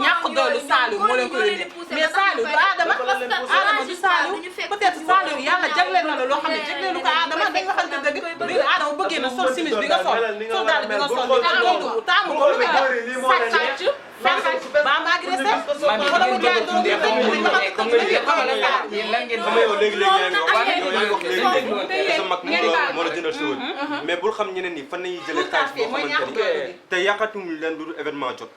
ñàkk doolu Saliou moo leen ko yónnee mais Saliou du Adama du Saliou peut-être Saliou yàlla jagleel na la loo xam ne jagleelu ko Adama dañ waxante dëgg bi Adama bëggee na sol simis bi nga sol sol daal bi nga sol taamu ko lu muy sàcc ba ma agressé wala mu jaay doon comme lan ngeen sama yow léegi yaa ngi sa mag moo la jëndal si woon mais bul xam ñeneen ñi fan nañuy jëlee xaalis boo xamante ni te yàqatumul leen du événement jot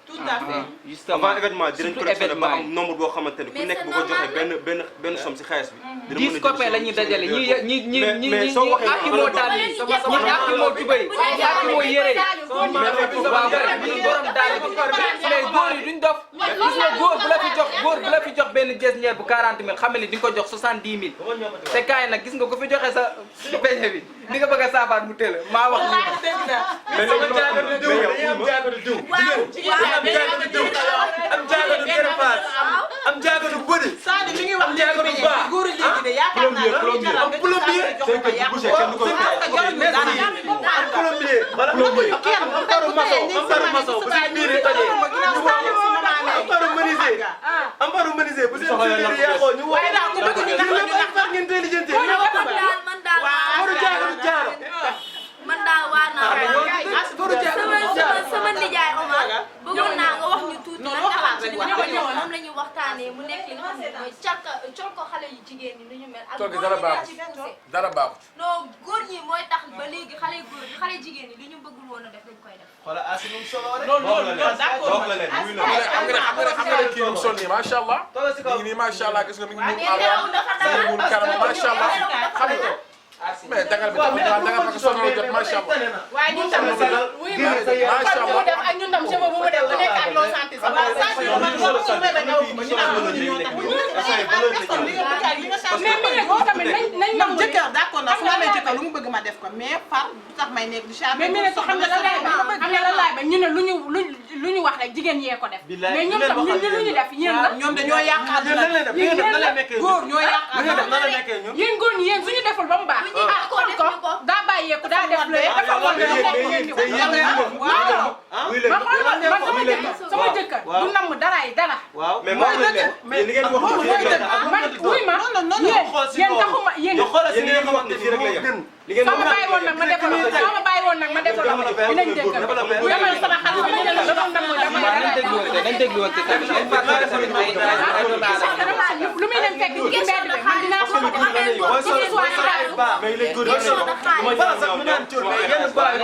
avant événement dinañ collectionné ba am nombre boo xamante ni ku nekk bu ko joxee benn somme si xaalis bi 10 copains la ñuy dajale ñi ak moo daal ñi ak moo tubay ak moo yére waaw ñi borom daal mais góor yi duñ dof gis nga góor bu la fi jox benn jesnière bu 40 000 xam ni di nga ko jox 70 000 te kaay nag gis nga ko fi joxe sa peñe bi di nga bëgg a saafaat mu teel maa wax lii mais loolu am jaagadu diw am jaagadu gërëfaat am jaagadu bëri Saliou mi ngi wax jaagadu baax góor léegi de yaakaar naa plombier c'est que boucher kenn du ko plombier wala plombier am paru maçon bu si biir tojee am paru menuisier bu seen biir yàqoo ñu wax ngeen teel lijjanti man daal waa naa sama nijaay Omar bëggoon naa nga wax ñu tuuti nag nga xam ci li ñu ko ñëwoon moom la ñuy waxtaanee mu nekk li nga xam ne mooy col ko xale yu jigéen ñi ni ñu mel ak góor ñi dara baaxut non góor ñi mooy tax ba léegi xale góor ñi xale jigéen ñi li ñu bëggul woon a def dañ koy def xoolal asinum solo rek loolu d'accord xam nga kii mu sol nii macha allah mi ngi nii macha allah gis nga mi ngi mun kanam macha allah xam nga mais dangal bi tamit dangal fa sonal jot macha allah waaye ñun tam macha allah def ak ñun tam cheveux bu mu def ba nekk ak loo santi sa mais boo tamit nañ ñoom jëkkër d'accord na su ma amee jëkkër lu mu bëgg ma def ko mais far du tax may nekk du charme mais xam nga lan laay ba ñu ne lu ñu wax rek jigéen yee ko def mais ñoom tam ñun lu ñu def yéen la ñoom dañoo yàq àdduna góor ñoo yàq àdduna yéen góor ñi yéen suñu deful ba mu baax ah kon ko daa bàyyeeku daa def lu dafa ko sama jëkkër du namm daraay dara mais mooy dëgg mais li ngeen wax man wuy ma yéen taxuma yéen sama bàyyi woon nag ma defal sama bàyyi woon nag ma defal dinañ jëkkër dama sama xarit bi ne la doon nangu dama dañ déglu woon ci tamit lu muy dem fekk ci mbedd bi man dinaa ko mais les góor yi bala sax mu naan coono yenn bala yi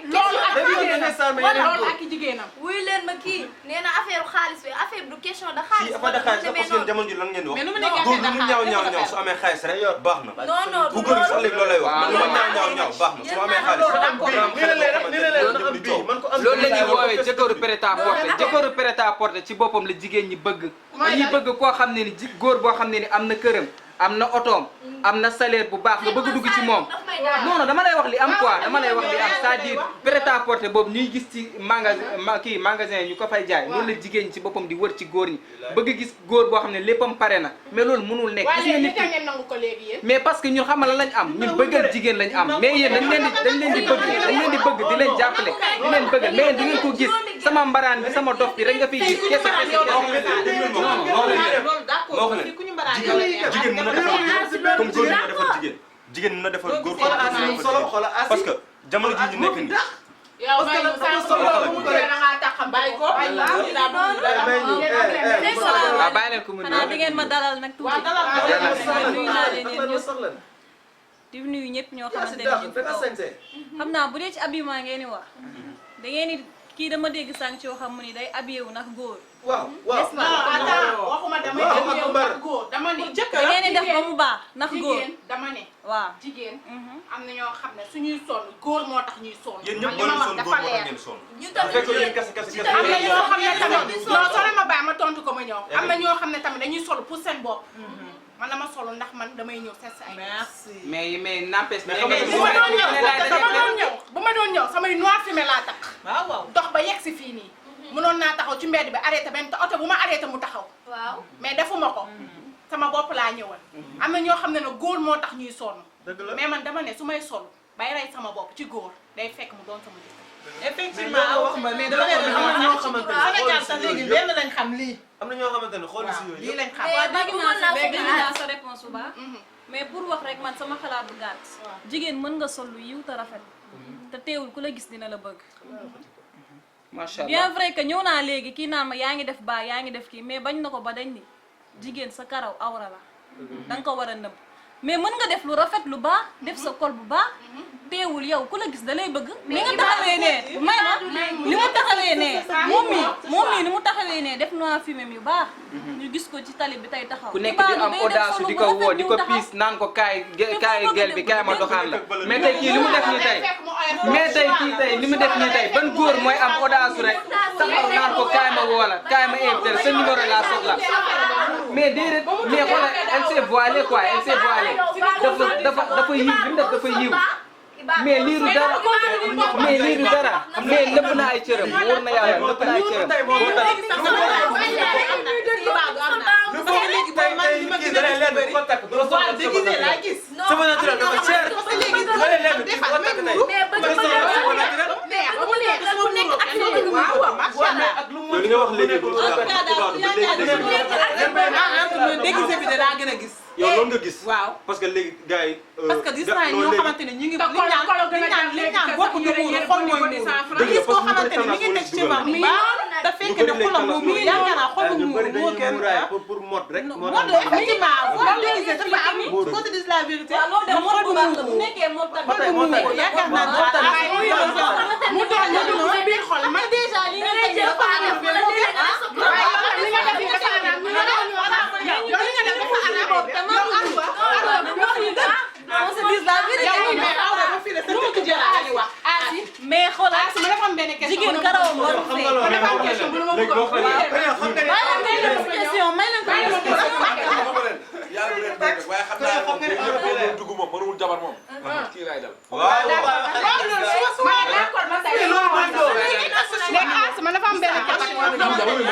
loolu ak jigéenam wuy leen ma kii nee na affaire xaalis bi affaire du question de xaalis affaire de xaalis parce que jamono ji lan ngeen wax góor lu ñaaw ñaaw su amee xaalis rek baax na bu góor sax léegi loolu lay wax man lu ma ñaaw baax na su amee xaalis loolu la ñuy woowee jëkkëru prêt-à-porter jëkkëru prêt-à-porter ci boppam la jigéen ñi bëgg dañuy bëgg koo xam ne ni góor boo xam ne ni am na këram am na otoom am na salaire bu baax nga bëgg dugg ci moom non non dama lay wax li am quoi dama lay wax li am c'est-à-dire prêt-à-porter boobu ñuy gis ci magasin ñu ko fay jaay loolu la jigéen ñi ci boppam di wër ci góor ñi bëgg gis góor boo xam ne léppam pare na mais loolu mënul nekk gis nga nit ki mais parce que ñun xamal lañ am ñun bëggal jigéen lañ am mais yéen dañ leen di bëgg di leen jàppale di leen bëggal mais di ngeen ko gis sama mbaraan bi sama dof bi rek nga fiy gis kese jigéen mën na defar comme góor mën na defar jigéen mën na defar góor parce que jamono ji ñu nekk nii yow may ñu mu ko da nga taxam bàyyi ko bàyyi leen ko mu xanaa di ngeen ma dalal nag tuuti nuyu naa leen yéen ñëpp di nuyu ñëpp ñoo xamante ne xam naa bu dee ci habillement ngeen di wax da ngeen di kii dama dégg sànq yoo xam mu ni day habillé wu nag góor waaw waxuma dama habillé ndax góor dama ne da ngeen di def ba mu baax ndax góor dama ne waaw jigéen am na ñoo xam ne suñuy sonn góor moo tax ñuy sonn yéen ñëpp mën sonn góor moo tax ngeen sonn bu fekkee yéen kese am na ñoo xam ne tamit non soo ma bàyyi ma tontu ko ma ñëw am na ñoo xam ne tamit dañuy sol pour seen bopp man dama solo ndax man damay ñëw seet si ay mais n'empêche bu ma doon ñëw samay noir fumé laa takk dox ba yegg si fii nii mënoon naa taxaw ci mbedd bi arrêté benn oto bu ma arrêté mu taxaw waaw mais defuma ko sama bopp laa ñëwal am na ñoo xam ne ne góor moo tax ñuy sonn mais man dama ne su may sol bay rey sama bopp ci góor day fekk mu doon sama jëkkër. effectivement wax ma mais dama leen am na ñoo xamante ne Sénégal sax léegi lenn lañ xam lii. am na ñoo xamante ne xool si yooyu lii lañ xam. dégg naa sa réponse bu baax mais pour wax rek man sama xalaat bu gàtt jigéen mën nga sol lu yiw te rafet te teewul ku la gis dina la bëgg macha allah bien vrai que ñëw naa léegi kii naan ma yaa ngi def baa yaa ngi def kii mais bañ na ko ba dañ ni jigéen sa karaw awra la danga ko war a nëbb mais mën nga def lu rafet lu baax def sa kol bu baax teewul yow ku la gis da lay bëgg ni nga taxawee ne may ma ni mu taxawee ne moom mii ni mu taxawee ne def noa fumée yu baax ñu gis ko ci tali bi tey taxaw ku nekk di am audace di ko woo di ko piis naan ko kaay gel bi kaay ma doxaan la mais tey kii li mu def nii tey mais tey kii tey li mu def nii tey ban góor mooy am audace rek taxaw naan ko kaay ma woo la kaay ma invité sa numéro laa soxla mais déedéet mais xoolal elle s'est voilée quoi elle s'est voilée dafa yiw li mu def dafa yiw mais liiru dara mais liiru dara mais lépp na ay cëram wóor na yàlla lépp na ay cëram sama naturel dafa cher li nga wax léegi déguisé bi de laa gën a gis. yow loolu nga gis. waaw parce que léegi gars yi. parce que gis naa ñoo xamante ne ñu ngi li ñaan bokk ñu muuru xol mooy muuru gis koo xamante ne mi ngi teg ci mam bu baax te fekk ne xolam moo muuru yaakaar naa xol bu muuru moo gën pour mode rek moo mode effectivement boo déguisé dafa am côté de la vérité xol bu muuru yaakaar naa mu doon ñu biir xol man déjà li nga def dafa am li nga def dafa am yow li nga def dafa mais xoolal ma dafa am benn question jigéen karawam war fee ma dafa am question bu ma bëgg a waaye xam naa moom dugg moom mënul jabar moom kii lay dal ma dafa am benn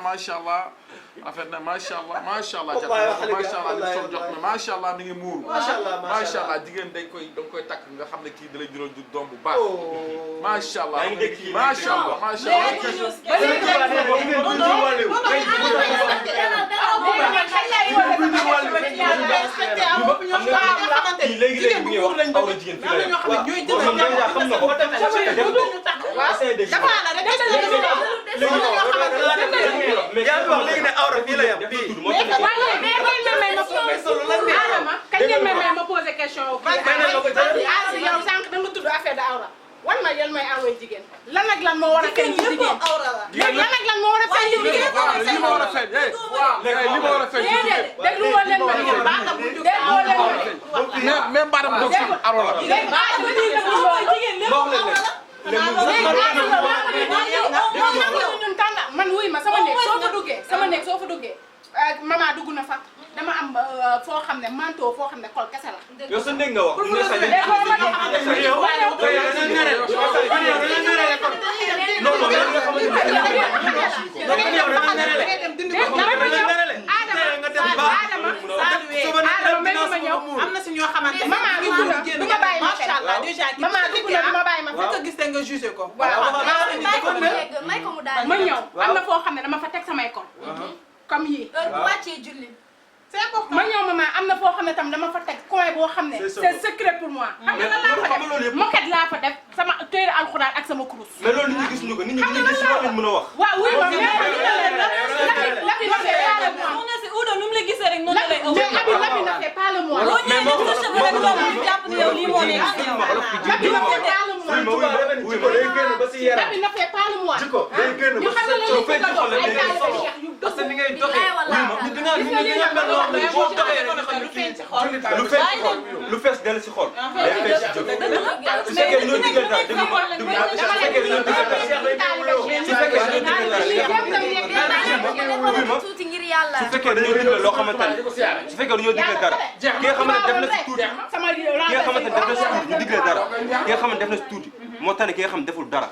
macha allah rafet na macha allah macha allah macha allah li sol jox na macha allah mi ngi muuru macha allah jigéen dañ koy takk nga xam ne kii da lay jural doom bu baax macha allah macha allah macha léegi bu ñuy wax aw jigéen fi ma posé question yow sànq dama tudd affaire de awra wan ma yan may awra jigéen lan ak lan moo war a feeñ ci jigéen lan ak lan moo war a feeñ ci jigéen li ma war a feeñ li ma war a feeñ déglu woon leen ma déglu woon même baadam doog si aro la man wuy ma sama néeg soo fa duggee mama dugg na fa dama am foo xam ne manteau foo xam ne kol kese la. yow sa néeg nga wax. am na si ñoo xamante mama ngi dugg du ma bàyyi ma macha allah déjà mama dugg na du ma bàyyi ma fekk gis nga jugé ko. ma ñëw am na foo xam ne dama fa teg samay kol comme yii. c'est important ma ñëw maman am na foo xam ne tam dama fa teg coin boo xam ne c'est secret pour moi. xam nga lan laa fa def moquette laa fa def sama téere alxuraan ak sama kurus. mais loolu nit ñi gis ñu ko nit ñi gis ñu ko mën a wax. waaw oui ma lu fees del si xol. day fees si jóg. su fekkee ñoo digal dara dégg nga su fekkee ñoo digal dara su fekkee ñoo digal dara su fekkee dañoo digal loo xamante ne su fekkee dañoo digal dara ki nga xamante ne def na si tuuti ki nga xamante ne def na si tuuti ñu digal dara ki nga xamante ne def na si tuuti moo tax ne ki nga xam deful dara.